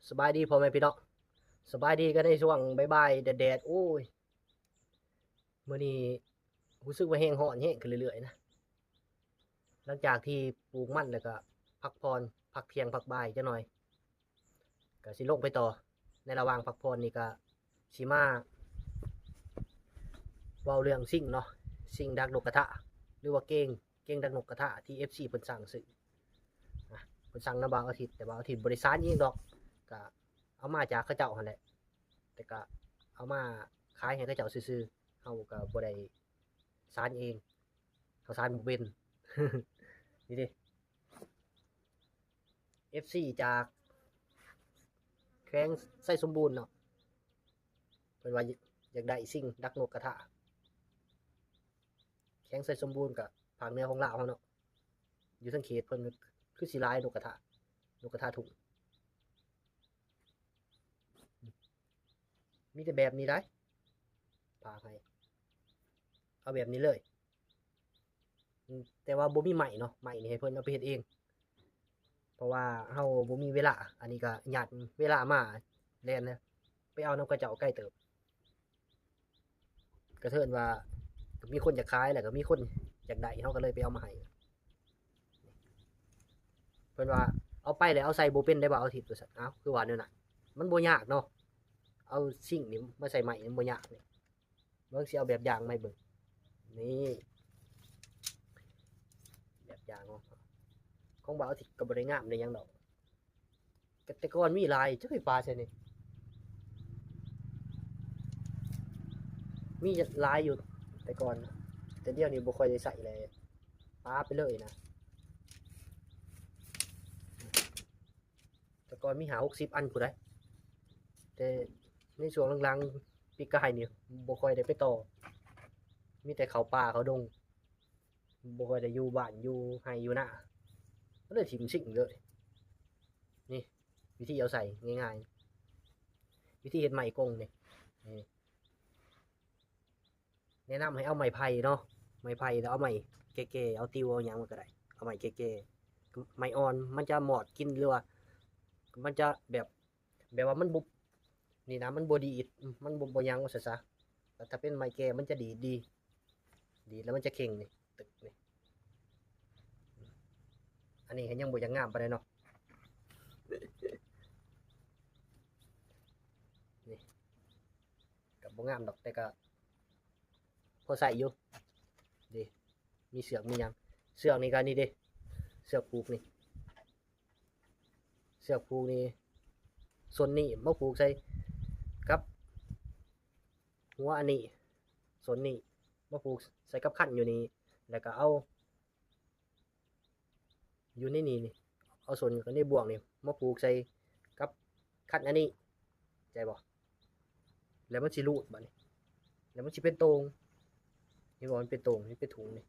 ສະບາຍດີພໍ່ແມ່ພີ່ນ້ອງ ສະບາຍດີກັນໃນຊ່ວງບ່າຍໆ ແດດໆ ໂອ້ຍ ມື້ນີ້ຮູ້ສຶກວ່າແຮງຮ້ອນແຮງຂຶ້ນເລື້ອຍໆນະ ຫຼັງຈາກທີ່ປູກມັນແລ້ວກະພັກຜ່ອນ ພັກທ່ຽງພັກບ່າຍຈັກໜ່ອຍ ກະຊິລົງໄປຕໍ່. ໃນລະຫວ່າງພັກຜ່ອນນີ້ກະຊິມາເວົ້າເລື່ອງຊິງເນາະ ຊິງດັກນົກກະທາ ຫຼືວ່າເກງ ເກງດັກນົກກະທາທີ່ເອັຟຊີເພິ່ນສັ່ງຊື້ ນະ ເພິ່ນສັ່ງນຳບ່າວອາທິດ ແຕ່ບ່າວອາທິດບໍ່ໄດ້ສານເອງດອກ ກະເອົາມາຈາກເຂົາເຈົ້າຫັ້ນແຫຼະ ແຕ່ກະເອົາມາຂາຍໃຫ້ເຂົາເຈົ້າຊື່ໆ ເຮົາກະບໍ່ໄດ້ສານເອງ ເຮົາສານບໍ່ເປັນ ນີ້ເດ້ ເອັຟຊີຈາກແຂວງໄຊສົມບູນເນາະ ເພິ່ນວ່າຢາກໄດ້ຊິງດັກນົກກະທາ ແຂວງໄຊສົມບູນກະພາກເໜືອຂອງລາວເຮົາເນາະ ຢູ່ທາງເຂດເພິ່ນຄືຊິຫຼາຍນົກກະທາ ນົກກະທາທຸງ ມີແຕ່ແບບນີ້ໄດ໋ ພາກໃຫ້ ເອົາແບບນີ້ເລີຍ ແຕ່ວ່າບໍ່ມີໄມ້ເນາະ ໄມ້ນີ້ໃຫ້ເພິ່ນເອົາໄປເຮັດເອງ ເພາະວ່າເຮົາບໍ່ມີເວລາ ອັນນີ້ກະຍາດເວລາມາແລ່ນນະ ໄປເອົານຳເຂົາເຈົ້າໄກເຕີບ ກະເທີນວ່າ ກະມີຄົນຢາກຂາຍ ແລ້ວກະມີຄົນຢາກໄດ້ ເຮົາກະເລີຍໄປເອົາມາໃຫ້ ເພິ່ນວ່າເອົາໄປແລ້ວເອົາໃສ່ບໍ່ເປັນໄດ໋ ບ່າວອາທິດ ວ່າຊັ້ນ ອ້າວ ຄືວ່າແນວນັ້ນ ມັນບໍ່ຍາກເນາະ ເອົາຊິງນີ້ມາໃສ່ໄມ້ ມັນບໍ່ຍາກນີ້ ເບິ່ງ ຊິເອົາແບບຢ່າງມາໃຫ້ເບິ່ງ ນີ້ ແບບຢ່າງເນາະ ຂອງບ່າວອາທິດກະບໍ່ໄດ້ງາມໄດ້ຫຍັງດອກ ແຕ່ກ່ອນມີຫຼາຍ ຈັກໄປປະໃສນີ້ ມີຫຼາຍຢູ່ແຕ່ກ່ອນ ແຕ່ດຽວນີ້ບໍ່ຄ່ອຍໄດ້ໃຊ້ແລ້ວ ປະໄປເລີຍນະ ແຕ່ກ່ອນມີຫ້າຫົກສິບອັນພຸ້ນໃດ໋ ແຕ່ໃນຊ່ວງຫຼັງໆປີກາຍນີ້ບໍ່ຄ່ອຍໄດ້ໄປຕໍ່ ມີແຕ່ເຂົ້າປ່າເຂົ້າດົງ ບໍ່ຄ່ອຍໄດ້ຢູ່ບ້ານຢູ່ໄຮ່ຢູ່ນາ ກະເລີຍຖິ້ມຊິງເລີຍ ນີ້ ວິທີເອົາໃສ່ງ່າຍໆ ວິທີເຮັດໄມ້ກົງນີ້ ນີ້ ແນະນຳໃຫ້ເອົາໄມ້ໄຜ່ເນາະ ໄມ້ໄຜ່ ແລ້ວເອົາໄມ້ແກ່ໆ ເອົາຕິວເອົາຫຍັງມາກະໄດ້ ເອົາໄມ້ແກ່ໆ ໄມ້ອ່ອນມັນຈະມອດກິນ ຫຼືວ່າມັນຈະແບບ ແບບວ່າມັນບໍ່ ນີ້ນະ ມັນບໍ່ດີດ ມັນບໍ່ ບໍ່ຫຍັງວ່າຊັ້ນຊະ ແຕ່ຖ້າເປັນໄມ້ແກ່ມັນຈະດີດດີ ດີດແລ້ວມັນຈະເຄັ່ງນີ້ ຕຶກນີ້ ອັນນີ້ກະຍັງບໍ່ຢາກງາມປານໃດເນາະ ນີ້ ກະບໍ່ງາມດອກ ແຕ່ກະພໍໃຊ້ຢູ່ ເດ້ ມີເຊືອກມີຫຍັງ ເຊືອກນີ້ກະນີ້ເດ້ ເຊືອກຜູກນີ້ ເຊືອກຜູກນີ້ ສົ້ນນີ້ມາຜູກໃສ່ກັບຫົວອັນນີ້ ສົ້ນນີ້ມາຜູກໃສ່ກັບຄັນຢູ່ນີ້ ແລ້ວກະເອົາ ຢູ່ໃນນີ້ນີ້ ເອົາສົ້ນກັບໃນບ່ວງນີ້ມາຜູກໃສ່ກັບຄັນອັນນີ້ ເຂົ້າໃຈບໍ່? ແລ້ວມັນຊິຮູດບາດນີ້ ແລ້ວມັນຊິເປັນໂຕ່ງ ເຫັນບໍ່? ມັນເປັນໂຕ່ງ ເປັນຖົງນີ້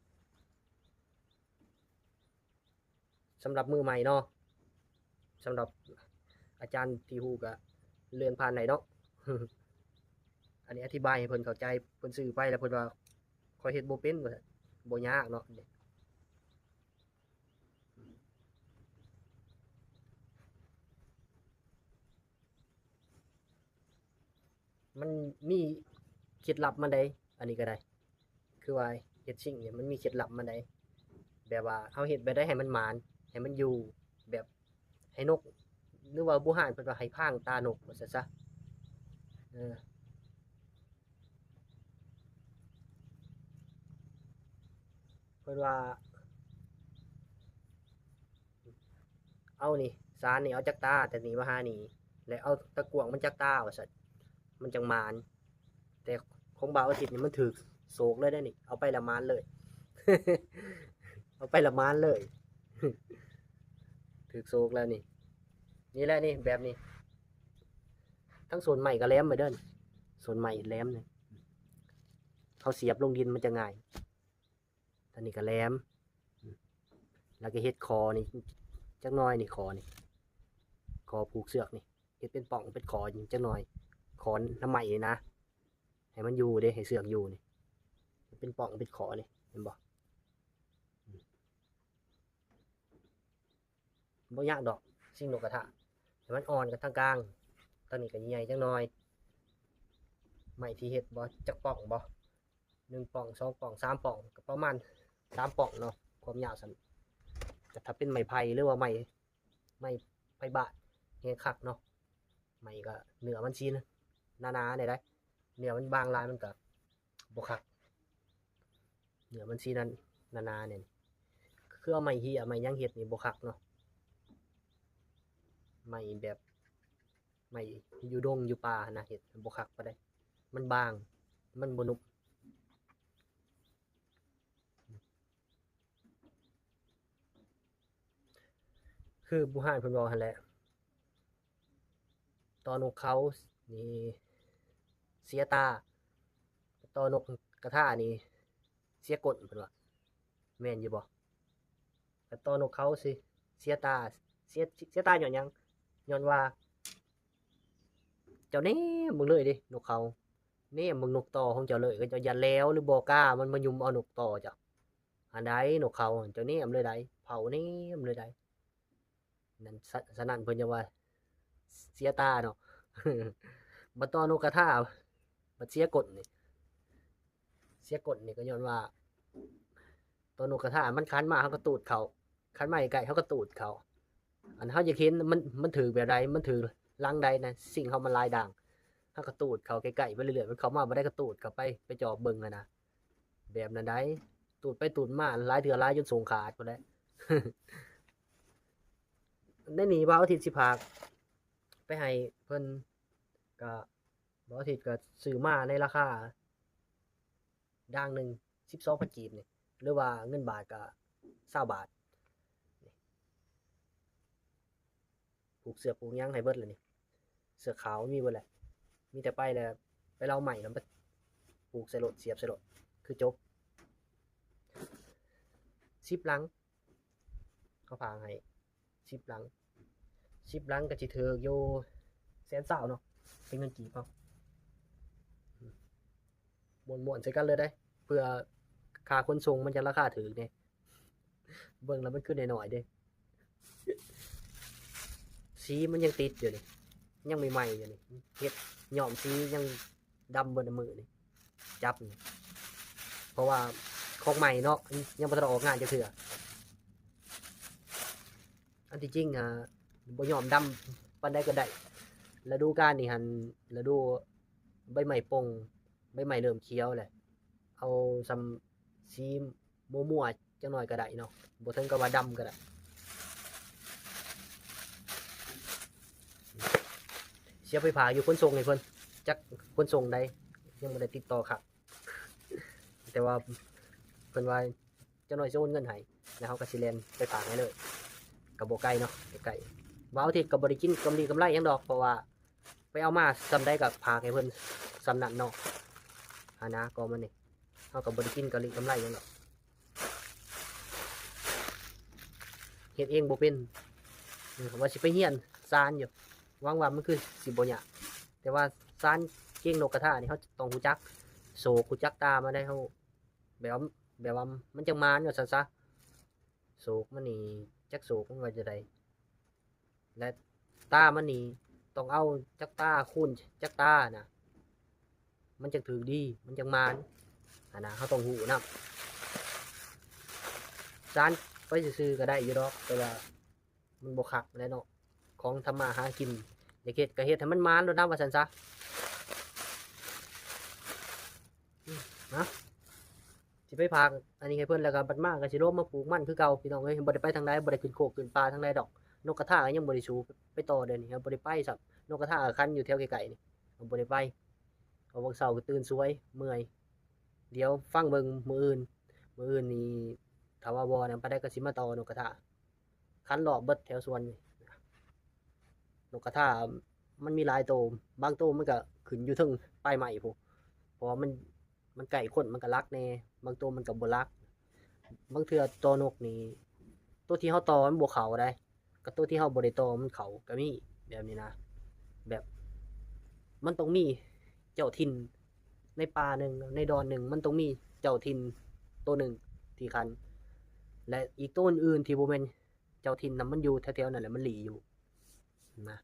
ສຳລັບມືໃໝ່ເນາະ ສຳລັບອາຈານທີ່ຮູ້ກະເລື່ອນຜ່ານໄດ້ເນາະ ອັນນີ້ອະທິບາຍໃຫ້ເພິ່ນເຂົ້າໃຈ ເພິ່ນຊື້ໄປແລ້ວເພິ່ນວ່າ ຂ້ອຍເຮັດບໍ່ເປັນ ວ່າຊັ້ນ ບໍ່ຍາກເນາະ ມັນມີເຄັດລັບມັນໃດ໋ ອັນນີ້ກະໄດ້ ຄືວ່າເຮັດຊິງນີ້ມັນມີເຄັດລັບມັນໃດ໋ ແບບວ່າເຮົາເຮັດແບບໃດໃຫ້ມັນໝານ ໃຫ້ມັນຢູ່ ແບບໃຫ້ນົກ ຫຼືວ່າບູຮານເພິ່ນວ່າໃຫ້ພາງຕານົກ ວ່າຊັ້ນຊະ ເອີ ເພິ່ນວ່າ ເອົານີ້ ສານນີ້ເອົາຈັກຕາ ແຕ່ນີ້ມາຫານີ້ ແລະເອົາຕາກວາງມັນຈັກຕາ ວ່າຊັ້ນ ມັນຈັ່ງໝານ ແຕ່ຂອງບ່າວອາທິດນີ້ມັນຖືກໂສກເລີຍເດ້ນີ້ ເອົາໄປລະໝານເລີຍ ເອົາໄປລະໝານເລີຍ ຖືກໂສກແລ້ວນີ້ ນີ້ແຫຼະນີ້ ແບບນີ້ ທັງສົ້ນໄມ້ກະແຫຼມໄປເດີ ສົ້ນໄມ້ແຫຼມນີ້ ເຮົາສຽບລົງດິນມັນຈະງ່າຍ ອັນນີ້ກະແຫຼມ ແລ້ວກະເຮັດຂໍນີ້ຈັກໜ້ອຍນີ້ ຂໍນີ້ ຂໍຜູກເຊືອກນີ້ ເຮັດເປັນປ່ອງເປັນຂໍນີ້ຈັກໜ້ອຍ ຂໍນຳໄມ້ນີ້ນະ ໃຫ້ມັນຢູ່ເດ້ ໃຫ້ເຊືອກຢູ່ນີ້ ເປັນປ່ອງເປັນຂໍນີ້ ເຫັນບໍ່? ບໍ່ຍາກດອກ ຊິງນົກກະທາ ແຕ່ມັນອ່ອນກັນທາງກາງ. ທາງນີ້ກໍໃຫຍ່ຈັກໜ່ອຍ. ໄມ້ທີ່ເຮັດບໍ່ ຈັກປ່ອງບໍ່ ໜຶ່ງປ່ອງ ສອງປ່ອງ ສາມປ່ອງ ກໍປະມານສາມປ່ອງເນາະ ຄວາມຍາວຊັ້ນ. ແຕ່ຖ້າເປັນໄມ້ໄຜ່ ຫຼືວ່າໄມ້ ໄມ້ໄຜ່ບາດແຮງຄັກເນາະ. ໄມ້ກໍເນື້ອມັນຊິໜາໆແດ່ໃດ໋ ເນື້ອມັນບາງຫຼາຍມັນກໍບໍ່ຄັກ. ເນື້ອມັນຊິໜາໆແດ່ນີ້ ຄືເອົາໄມ້ເຫຍໄມ້ຫຍັງເຮັດນີ້ບໍ່ຄັກເນາະ. ໄມ້ແບບ ໄມ້ຢູ່ດົງຢູ່ປ່າຫັ້ນນະ ເຮັດບໍ່ຄັກປານໃດ. ມັນບາງ ມັນບໍ່ນຸບ. ຄືບູຮານເພິ່ນເວົ້າຫັ້ນແຫຼະ ຕໍ່ນົກເຂົານີ້ເສຍຕາ, ຕໍ່ນົກກະທານີ້ເສຍກົ້ນ ເພິ່ນວ່າ. ແມ່ນຢູ່ບໍ່? ກະຕໍ່ນົກເຂົາຊິເສຍຕາ, ເສຍ ເສຍຕາຍ້ອນຫຍັງ? ຍ້ອນວ່າເຈົ້າແນມເບິ່ງເລີຍເດ້ ນົກເຂົາ, ແນມເບິ່ງນົກຕໍ່ຂອງເຈົ້າເລີຍ, ເຂົາເຈົ້າຢ້ານແຫຼວ ຫຼືບໍ່ກ້າມັນມາຫຍຸ່ມເອົານົກຕໍ່ເຈົ້າ. ອັນໃດນົກເຂົາ ເຈົ້າແນມເລີຍໃດ໋, ເຝົ້າແນມເລີຍໃດ໋. ນັ້ນ ສະ ສະນັ້ນເພິ່ນຈັ່ງວ່າເສຍຕາເນາະ. ບັດຕໍ່ນົກກະທາ ບັດເສຍກົ້ນນີ້ ເສຍກົ້ນນີ້ກໍຍ້ອນວ່າ ຕໍ່ນົກກະທາມັນຄັນມາ ເຮົາກໍຕູດເຂົ້າ, ຄັນມາໃກ້ໆ ເຮົາກໍຕູດເຂົ້າ. ອັນເຮົາຢາກເຫັນມັນ ມັນຖືກແບບໃດ ມັນຖືກຫຼັງໃດນະ, ຊິງເຮົາມັນຫຼາຍດ່າງ, ເຮົາກໍຕູດເຂົ້າໃກ້ໆໄປເລື້ອຍໆ, ມັນເຂົ້າມາບໍ່ໄດ້ກໍຕູດເຂົ້າໄປ ໄປຈອບເບິ່ງຫັ້ນນະ. ແບບນັ້ນໃດ໋ ຕູດໄປຕູດມາຫຼາຍເທື່ອຫຼາຍຈົນສົ່ງຂາດພຸ້ນແຫຼະ. ໃນນີ້ບ່າວອາທິດຊິຝາກໄປໃຫ້ເພິ່ນ, ກະບ່າວອາທິດກໍຊື້ມາໃນລາຄາດ່າງໜຶ່ງສິບສອງພັນກີບນີ້ ຫຼືວ່າເງິນບາດກໍຊາວບາດ. ຜູກເສື້ອຜູກຫຍັງໃຫ້ເບິດແລ້ວນີ້, ເສື້ອຂາວມີເບິດແຫຼະ, ມີແຕ່ໄປແລ້ວ ໄປເລົາໄມ້ແລ້ວມາຜູກໃສ່ໂລດ ສຽບໃສ່ໂລດ ຄືຈົບ. ສິບຫຼັງ ເຂົາຝາກໃຫ້ສິບຫຼັງ, ສິບຫຼັງກໍຊິຖືກຢູ່ແສນຊາວເນາະ ເປັນເງິນກີບເຮົາ. ມ້ວນໆໃສ່ກັນເລີຍເດ້ ເພື່ອຄ່າຂົນສົ່ງມັນຈະລາຄາຖືກເດ້. ເບິ່ງແລ້ວມັນຄືນ້ອຍໆເດ້. ສີມັນຍັງຕິດຢູ່ນີ້, ຍັງໃໝ່ໆຢູ່ນີ້, ເຮັດຍ້ອມສີຍັງດຳເບິດມື້ນີ້, ຈັບນີ້. ເພາະວ່າຂອງໃໝ່ເນາະ, ຍັງບໍ່ທັນອອກງານຈັກເທື່ອ. ອັນທີ່ຈິງຫາບໍ່ຍ້ອມດຳປານໃດກໍໄດ້. ລະດູການນີ້ຫັ້ນ ລະດູໃບໄມ້ປົ່ງ ໃບໄມ້ເລີ່ມຂຽວແຫຼະ, ເອົາສ່ຳສີມົວໆຈັກໜ້ອຍກໍໄດ້ເນາະ, ບໍ່ເຖິງກັບວ່າດຳກໍໄດ້. ຊິເອົາໄປຝາກຢູ່ຂົນສົ່ງໃຫ້ເພິ່ນ, ຈັກຂົນສົ່ງໃດ ຍັງບໍ່ໄດ້ຕິດຕໍ່ຄັກ. ແຕ່ວ່າເພິ່ນວ່າ ຈັກໜ້ອຍຊິໂອນເງິນໃຫ້ ແລ້ວເຮົາກໍຊິແລ່ນໄປຝາກໃຫ້ເລີຍ. ກໍບໍ່ໄກເນາະ, ໃກ້ໆ. ເສົາອາທິດກໍບໍ່ໄດ້ກິນກຳລີກຳໄລຫຍັງດອກ, ເພາະວ່າໄປເອົາມາສ່ຳໃດກໍຝາກໃຫ້ເພິ່ນສ່ຳນັ້ນເນາະ, ຫັ້ນນະ. ກໍມັນນີ້ ເຮົາກໍບໍ່ໄດ້ກິນກຳລີກຳໄລຫຍັງດອກ, ເຮັດເອງບໍ່ເປັນ. ອືມ ວ່າຊິໄປຮຽນສານຢູ່, ຫວັງວ່າມັນຄືຊິບໍ່ຍາກ. ແຕ່ວ່າສານເກງນົກກະທານີ້ ເຮົາຕ້ອງຮູ້ຈັກໂສກ ຮູ້ຈັກຕາມັນໄດ໋. ເຮົາ ແບບວ່າ ແບບວ່າມັນຈັ່ງໝານວ່າຊັ້ນຊະ. ໂສກມັນນີ້ ຈັກໂສກມັນວ່າຈັ່ງໃດ ແລະ ຕາມັນນີ້ຕ້ອງເອົາຈັກຕາຄູນຈັກຕານະ ມັນຈັ່ງຖືກດີ ມັນຈັ່ງໝານຫັ້ນນະ. ເຮົາຕ້ອງຮູ້ນຳ. ສານໄປຊື່ໆກໍໄດ້ຢູ່ດອກ ແຕ່ວ່າ ມັນບໍ່ຄັກແຫຼະເນາະ, ຂອງທຳມາຫາກິນ ຢາກເຮັດກໍເຮັດໃຫ້ມັນໝານໂລດນະ ວ່າຊັ້ນຊະ. ອືມ ນະ ຊິໄປຝາກອັນນີ້ໃຫ້ເພິ່ນ ແລ້ວກໍບັດມາກໍຊິລົງມາປູກມັນຄືເກົ່າ ພີ່ນ້ອງເອີຍ. ບໍ່ໄດ້ໄປທາງໃດ ບໍ່ໄດ້ຂຶ້ນໂຄກຂຶ້ນປ່າທາງໃດດອກ. ນົກກະທາກໍຍັງບໍ່ໄດ້ສູ່ໄປຕໍ່ ດຽວນີ້ຍັງບໍ່ໄດ້ໄປຊ້ຳ. ນກກະທາກໍຂັນຢູ່ແຖວໃກ້ໆນີ້ ບໍ່ໄດ້ໄປ. ເອົາ ວັນເສົາກໍຕື່ນສວຍ ເມື່ອຍ. ດຽວຟັງເບິ່ງມື້ອື່ນ, ມື້ອື່ນນີ້ຖ້າວ່າບໍ່ນຳປານໃດກໍຊິມາຕໍ່ນົກກະທາ. ຂັນລອບເບິດແຖວສວນນີ້. ນົກກະທາມັນມີຫຼາຍໂຕ, ບາງໂຕມັນກໍຂຶ້ນຢູ່ເທິງປາຍໄມ້ພຸ້ນ ເພາະວ່າມັນ ມັນໃກ້ຄົນ ມັນກໍລັກແດ່, ບາງໂຕມັນກໍບໍ່ລັກ. ບາງເທື່ອຕໍ່ນົກນີ້ ໂຕທີ່ເຮົາຕໍ່ມັນບໍ່ເຂົ້າໃດ໋, ກັບໂຕທີ່ເຮົາບໍ່ໄດ້ຕໍ່ມັນເຂົ້າກໍມີ ແບບນີ້ນະ. ແບບມັນຕ້ອງມີເຈົ້າຖິ່ນໃນປ່າໜຶ່ງ ໃນດອນໜຶ່ງ ມັນຕ້ອງມີເຈົ້າຖິ່ນໂຕໜຶ່ງທີ່ຂັນ ແລະ ອີກໂຕອື່ນໆທີ່ບໍ່ແມ່ນ ເຈົ້າຖິ່ນນະ ມັນຢູ່ແຖວໆນັ້ນແຫຼະ ມັນຫຼີ່ຢູ່ນະ.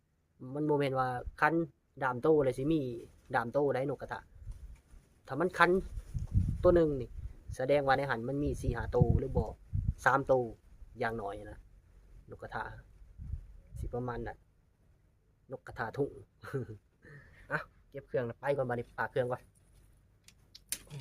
ມັນບໍ່ແມ່ນວ່າຂັນດາມໂຕແລ້ວຊິມີດາມໂຕໃດ ນົກກະທາ. ຖ້າມັນຂັນໂຕໜຶ່ງນີ້ ສະແດງວ່າໃນຫັ້ນມັນມີສີ່ຫ້າໂຕ ຫຼືບໍ່ສາມໂຕຢ່າງໜ້ອຍນະ ນົກກະທາ ຊິປະມານນັ້ນ. ນົກກະທາທຸງ. ອ່ະ ເກັບເຄື່ອງແລ້ວໄປກ່ອນ ບາດນີ້ປາກເຄື່ອງກ່ອນ. ໂອ້